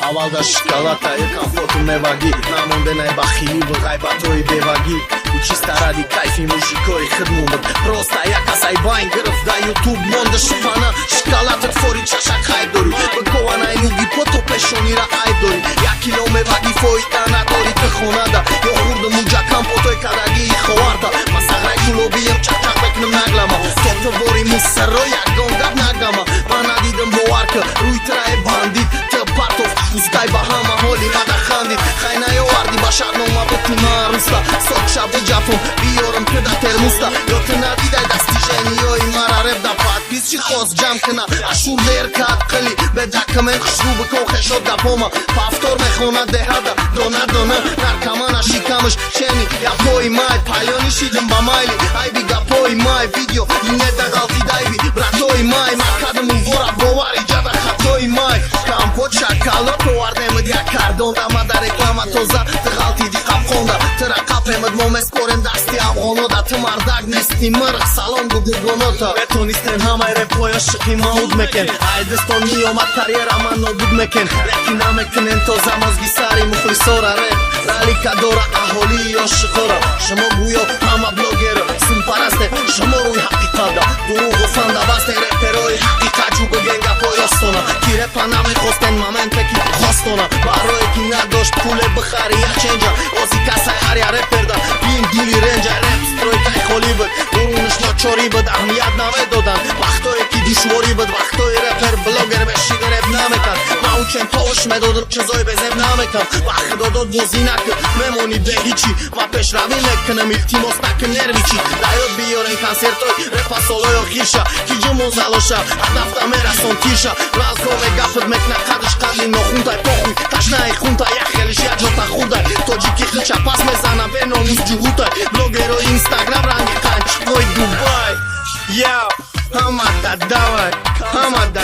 Аввал да шоколада ё компоту мевагӣ намонде, бахиливу ғайбатҳои бевагӣ. Чисто ради кайфи мужикои хидмон буд. Просто як касай байн гирифт, да Ютуб монда. Шифана шоколадат фори чашак хайб дорӣ, бикованай нуги пото пешонира айб дорӣ. 1 кило мевагӣ фоида надорӣ, ту хонада ё хурду муҷа компотой кадагии ховарда. Масағрай кулобиям чақчақ мекунам наглама, то ту бори мусаро ягон гап нагама. Ман надидам, бовар ки рӯи тирае бандит. Ту партоф пускай ба ҳама ҳоли мада хандид. Хай, наёвардӣ ба шарнома бути маъруста сокша биҷафум биёрам ту да термуста. Ё ту надидай достижениёи мара? Реп да подписчик хост ҷамъ кина, ашур дер кад қили бедакамен хушрӯ бикон хешод гапома пафтор мехонад деҳада дона дона наркамана шикамаш чени япои май палёни шидим ба майли айби гапои май видео инеда ғалтидайби братои май макадам увора бовари ҷада хатои май. Компот шоколад овардемад як кардон дама да реклама тоза. Ту ғалтиди қапқонда, тира қапемад, мо мескорем дасти афғонода. Ту мардак нести, мирх салом гугугонота. Метонистен ҳамаи репоя шиқи мауд мекен, ай дастон меомад, карьера ман нобуд мекен, лекин намекунен. Тоза мозги сари мухлисора реп ралика дора аҳолии ошиқора. Шумо гӯё ҳама блогеру сумпарасте, шумо рӯи ҳақиқата дурӯғу фанда басте. Реперои ҳақиқатчу биген гапои остона, ки репа намехостен моменте ки хостона, барое ки надошт пуле бихари як ченҷа. Ози касай ҳар я реперда бин дули ренҷа. Реп стройкаи холӣ буд, урунаш ночорӣ буд, аҳамият намедоданд вақтое ки душворӣ буд. Вақтои репер блогер бешида реп намекард, маучен товш медодам, чизои безеб намекард. Ба худодод бозӣ накун, мемонӣ беҳичи. Ма пешравӣ мекунам, илтимос накун, нервичи. Даёд биёрен консертои репа солои охирша, ки ҷумон залоша ҳадафта мерасон тирша. Разго мегафт мекна қадш қадли нохунтай, похуй ташнаи хунтай, як хелиш як ҷота хурдай. Тоҷики хича пас мезана, беномус ҷуҳутай. Блогерои Инстаграм ранги қанчиқои Дубай. Яв, ҳамада давай, ҳамада.